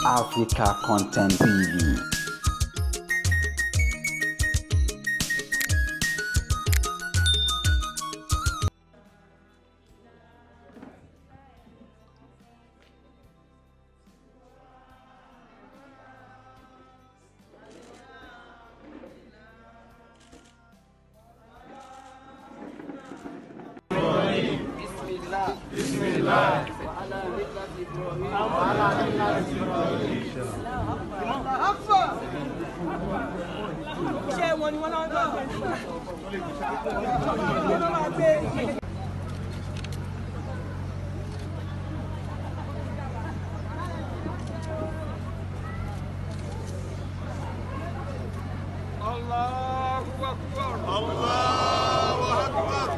Africa Content TV. Bismillah. Wa ala millati Ibrahim. Iṣẹ́ wọn ni wọ́n náà ń gbé. Allahu Akbar. Allahu Akbar.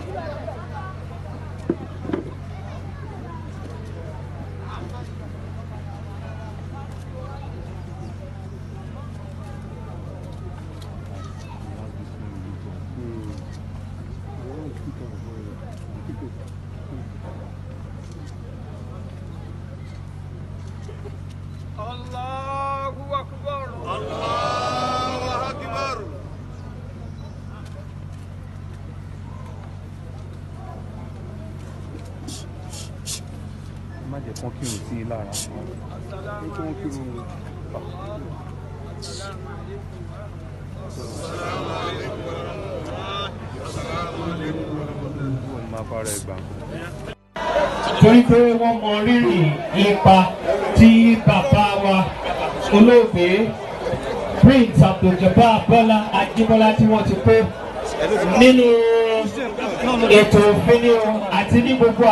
Allahu Akbar. Allahu Akbar. Má jẹ́ kán kírun sí i lára. Kán kírun. Wọ́n máa fara ẹ̀ gbà. Torí pé wọ́n mọ rírì ipa tí bàbá wa olóògbé Prince Abdul-Jabbar Bọ́lá Ajíbọ́lá tí wọ́n ti kó nínú ètò òfin ni o àti ní gbogbo.